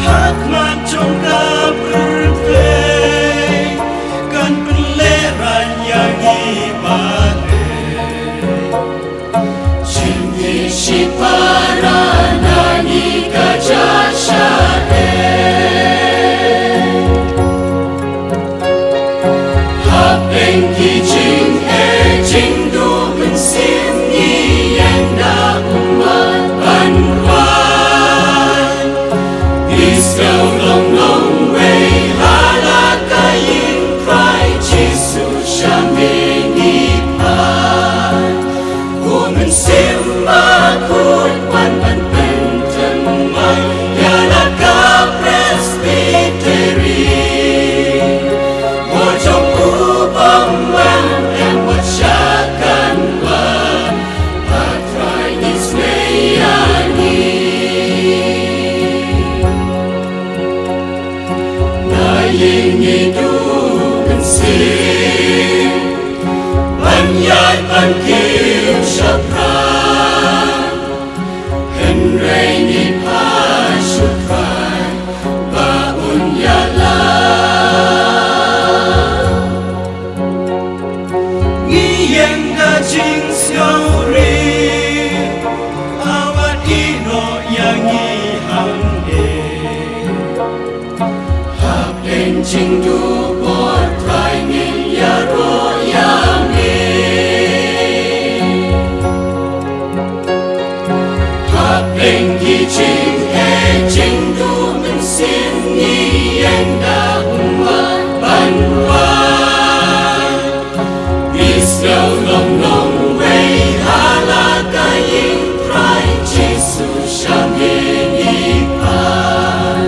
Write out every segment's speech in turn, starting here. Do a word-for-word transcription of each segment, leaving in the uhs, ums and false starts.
Hakmat jong ka pyrthei kan pynlehraiñ ïa ngi balei. Jingïeit shipara na ngi ka jia shadei. Hapdeng ki jingeh jingduh mynsiem ngi ïeng da ummat ban rwai. Ngi sngewlong nongwei ha la ka ïing Trai Jisu sha me ngi pan. Ko Mynsiem Bakhuid wan ban pynthymmai ïa la ka Presbytery. Ko jong u bym wan em wat sha kan wan. Ha Trai ngi sngew ïa ngi. Na ïing ngi duh mynsiem ban ïaid ban kiew shaphrang. Hynrei ngi phai sha u Trai ba un ïalam. Ngi ïeng da jingsngewrit, wat ïehnoh ïa ngi hangne. Hapdeng jingduh bor Trai ngin ïaroh ïa me. Hapdeng ki jingeh jingduh mynsiem ngi ïeng da ummat ban wan. Ngi sngewlong nongwei ha la ka ïing Trai Jisu sha me ngi pan.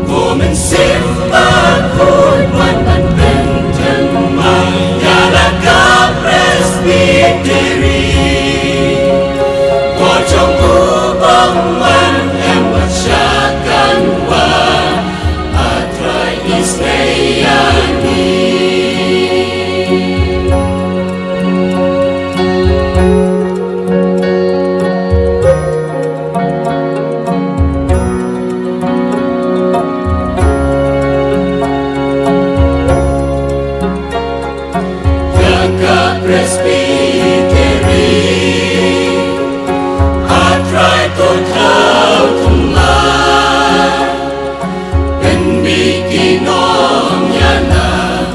Ko Mynsiem Bakhuid wan ban pynthymmai ïa la ka Presbytery. Ko jong u bym wan em wat sha kan wan. Ha Trai ngi sngew ïa ngi. Ïa ka Presbytery, ha Trai to thaw thymmai. Pynmih ki nongïalam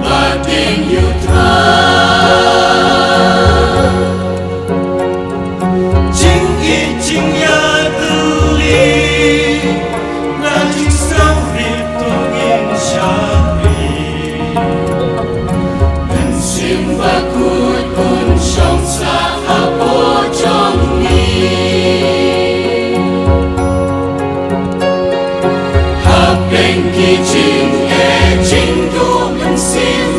ba kin ïa u Trai. Jingïeit jingïatylli, na jingsngewrit to ngin shakri. Mynsiem Bakhuid un shong sah hapoh jong ngi. Hapdeng ki jingeh jingduh mynsiem